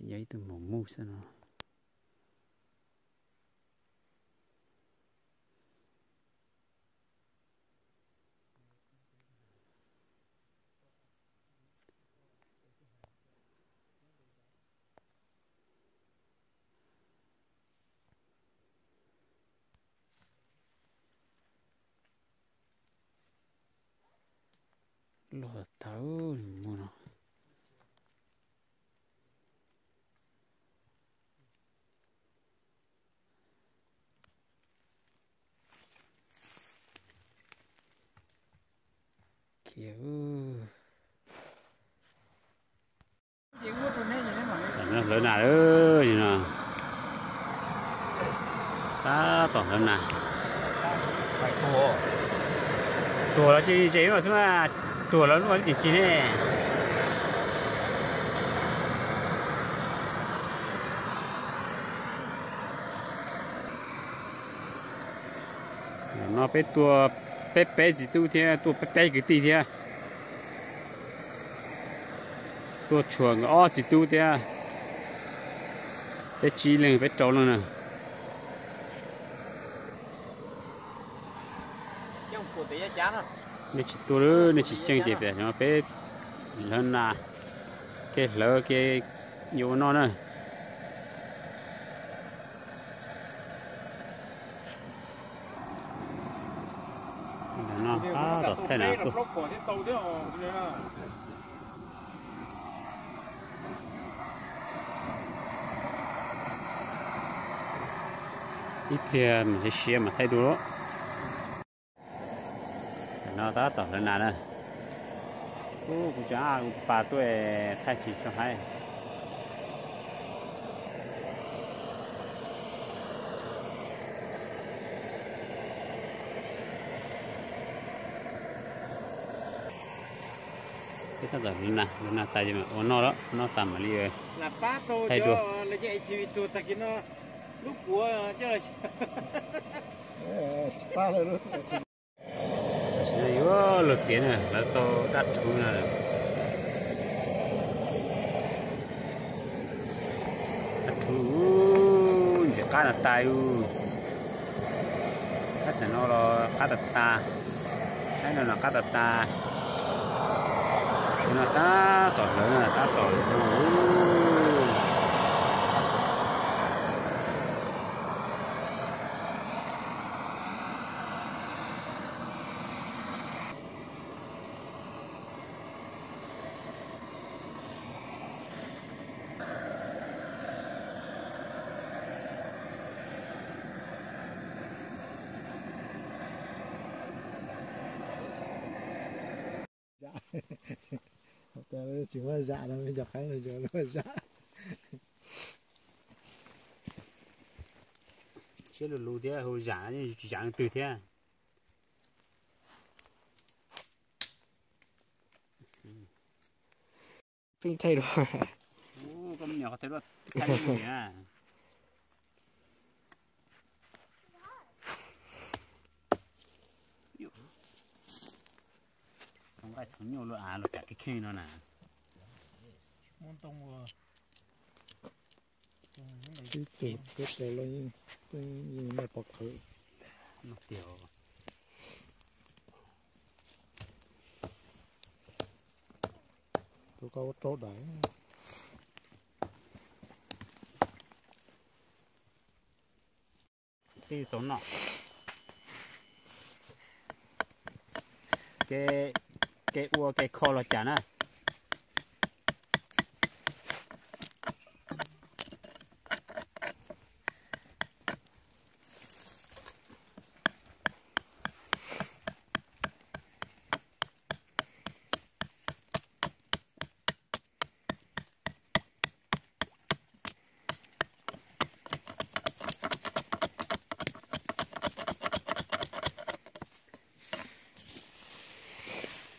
Yog ib tug maum muj xwb no. Luag tawv muaj no. Khiav. Hlawv nas lawm no. Tab tom hlawv nas. Tuag los ces ze xwb mas, tuag los lub ceem cig ne. No peb tuaj peb peb txiv tub thiab, tuaj peb peb kwv tij thiab. Tuaj tshuav nkawd ob txiv tub thiab, peb tsib leeg peb rau leej na. Nej tsis tuaj, nej tsis xyeej ces tias peb hlawv nas, kev hlawv kev yuav ua noj na. No tab tom thaij na tuaj. Ib pliag mam siav mam thaij dua. No tab tom hlawv nas na. Kuv cov kuv pas tuaj thaij tsis tau haib. Peb tab tom hlawv nas, hlawv nas tas ces mam ua noj lawm, noj tas mam li thaij dua. Yuav luag tiav na, hlawv tau dab rhuv no. Dab rhuv ntxim qab tas tas. Qab tas no los qab tas tas, qab no los qab tas tas. No tab tom hlawv na, tab tom hlawv. Tsis muaj zam no, cov qaib no yuav luag zam. Siab lug lug thiab, hu zam, zam leej twg thiab. Pheej thaij dua. Txhoov nqaij txhoov nyuj luaj av los cas kev kheej no na. Ib tug peb tes los yeej noj pov qhawv. Tus koj ua rau daim. Tib tau noj. Kev ua kev kho los cas na.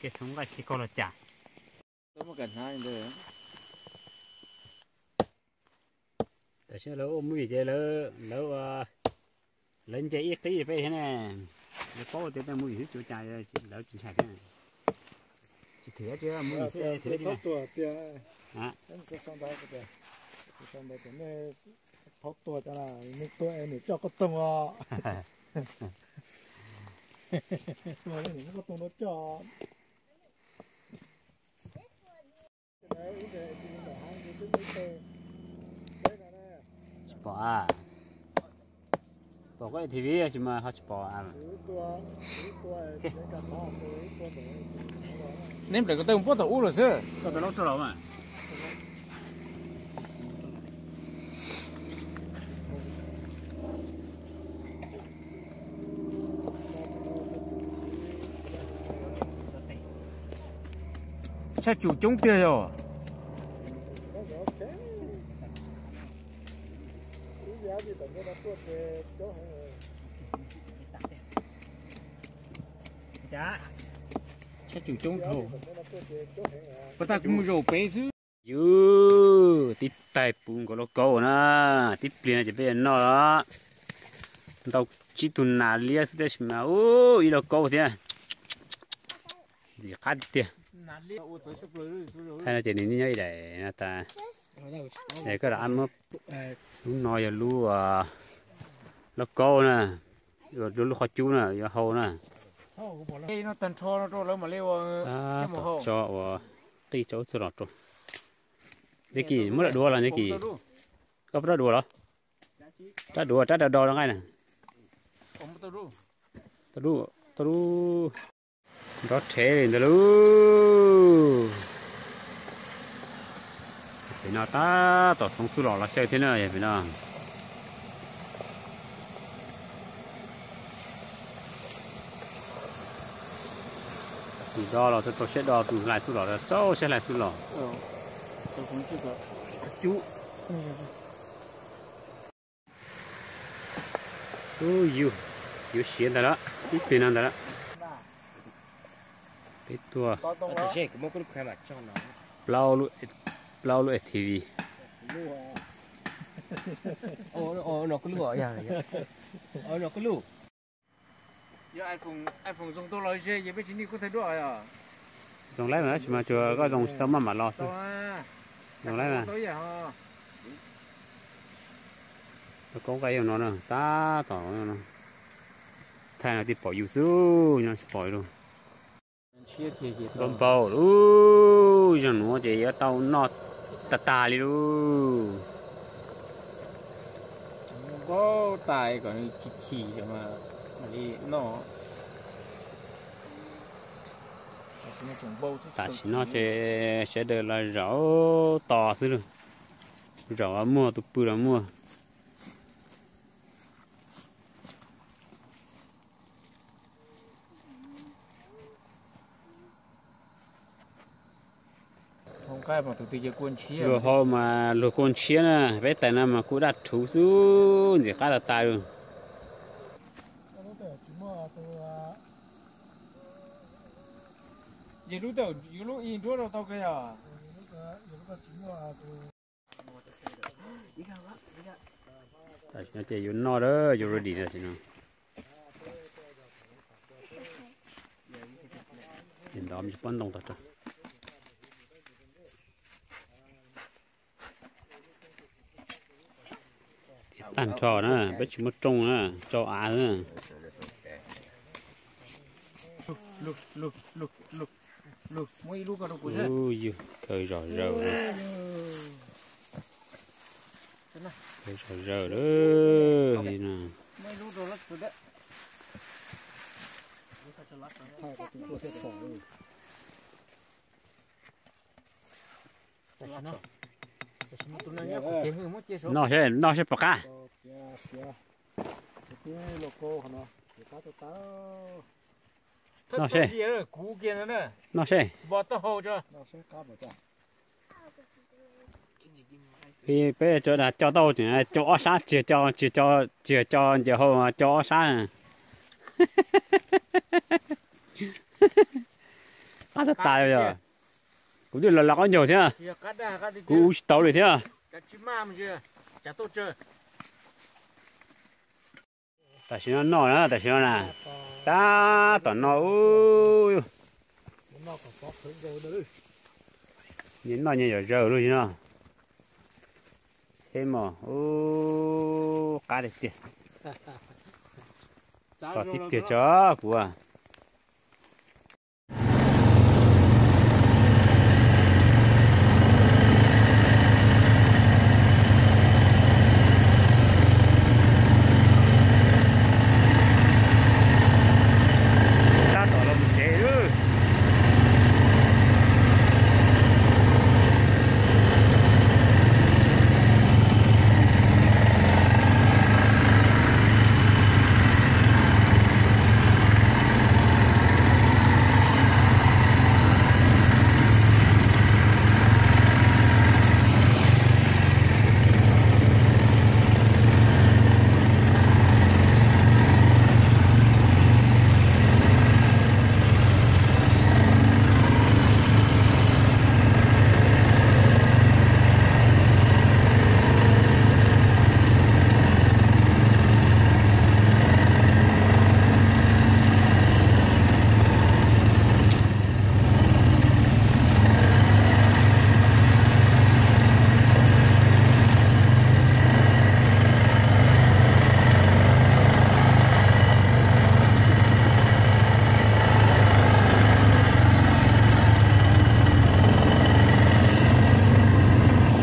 Kev txhoov nqaij kev kho los cas. Tam sim lawv ua movie ces lawv, lawv, lawv nce ib qib peb thiab ne. Lawv paub tias tej movie twb tsis ua cas, lawv tsis ntshai thiab. Tsis thwm dab tsi, movie xwb thwm dab tsi. Thaum nej thaub tua cov na, nej tua es niam coj qoj toog os. Tua niam muab qoj toog rau coj. Tsis pom a, pom koj T V tab sis mas ho tsis pom a. Neb nplawm ko taw puab tom ub lawm xwb. Koj tau laub rau los mas. Tshaj tsum coob tiag yog. Tshaj tsum coob dhau. Puas tag kuv mus zaum pem xwb. Yus tib tais puv nkaus lauj kaub na, tib pliag no ces peb yuav noj los. Ntau tsib tug nas liab xwb tab sis mas ub ib lauj kaub thiab. Ntxim qab tiag tiag. Thaij no ces nws nyob ib daim no tas. Es koj lam muab lub no yog lub lauj kaub na, lub qhov cub na yuav hau na. Tab tom tso uas qij tso ub txuj lom rau. Nce Kis muab rab duav los Nce Kis. Koj rab duav los? Rab duav rab do do rau nqaij na. Tau lub, tau lub. Nrov rhev li ntawd lauj. Pem no tab tom txhoov txuj lom los xyaw thiab na yog pem no. Tus do los rau siab do, tus hlais txuj lom rau siab hlais txuj lom. Ub, yus, yuav siav ntawd lawm, ib pliag no ntawd lawm. Peb tuaj plaub lub, plaub lub S T V. Zoo lawm mas tab sis mas tsuas koj zoo tsis tau maj mam los xwb. Zoo lawm mas. Koob nqaij no na, tab tom thaij no twb pom yus xwb, nyob tsis pom lawm. Npau npau lub zoo nuav ces yuav tau noj tag tag li lauj. Npau tas kom nws chim chim mam li noj. Tam sim no ces sawv daws los zaum tos xwb lauj, zaum los muaj, tus pw los muaj. Luag hau mas luag kuj ntshiab na, peb tais no mas kuj daj rhuv xwb, ntxim qab tas tas li. Tam sim no ces yuav noj lawm, yuav ready tam sim no. Ces ntov me pob ntoo tag rau. Tiav tag nrho na, peb tsis muaj rooj na, tsau av xwb. Ub, yus kawg zom zaws na. Kawg zom zaws lawm. Noj seb, noj seb puas qab. Noj seb, noj seb. Peb cov dag coj tau, coj ob sab, tsis yog coj, tsis yog coj ncaws hau, coj ob sab. Qab tas tas li yog. Kuv twb los los qaub ncaug thiab, kuv ua tsis tau li thiab. Tam sim no noj na, tam sim no na, tab tom noj ub. Nyias noj nyias zom zaws lub no. Peb mos, ub, qab tiag tiag. Txog tib pliag tso kuv.